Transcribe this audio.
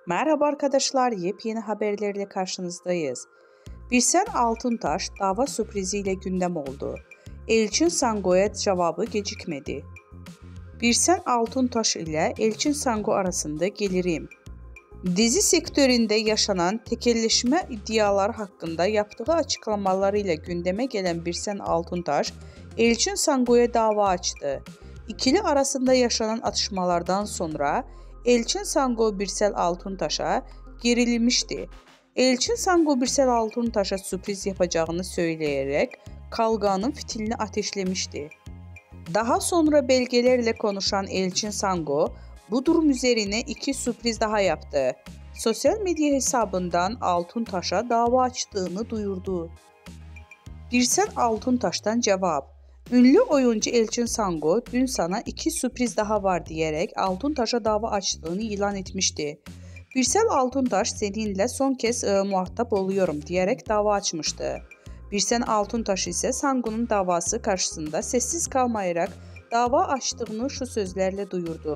Merhaba arkadaşlar, yepyeni haberlerle karşınızdayız. Birsen Altuntaş dava sürpriziyle gündem oldu. Elçin Sango'ya cevabı gecikmedi. Birsen Altuntaş ile Elçin Sango arasında gelirim. Dizi sektöründe yaşanan tekelleşme iddiaları hakkında yaptığı açıklamalarıyla gündeme gelen Birsen Altuntaş, Elçin Sango'ya dava açtı. İkili arasında yaşanan atışmalardan sonra Elçin Sango Birsel Altuntaş'a gerilmişti. Elçin Sango Birsel Altuntaş'a sürpriz yapacağını söyleyerek kalganın fitilini ateşlemişti. Daha sonra belgelerle konuşan Elçin Sango bu durum üzerine iki sürpriz daha yaptı. Sosyal medya hesabından Altuntaş'a dava açtığını duyurdu. Birsen Altuntaş'tan cevap. Ünlü oyuncu Elçin Sango dün sana iki sürpriz daha var diyerek Altuntaş'a dava açtığını ilan etmişti. Birsel Altuntaş seninle son kez muhatap oluyorum diyerek dava açmıştı. Birsen Altuntaş ise Sango'nun davası karşısında sessiz kalmayarak dava açtığını şu sözlerle duyurdu.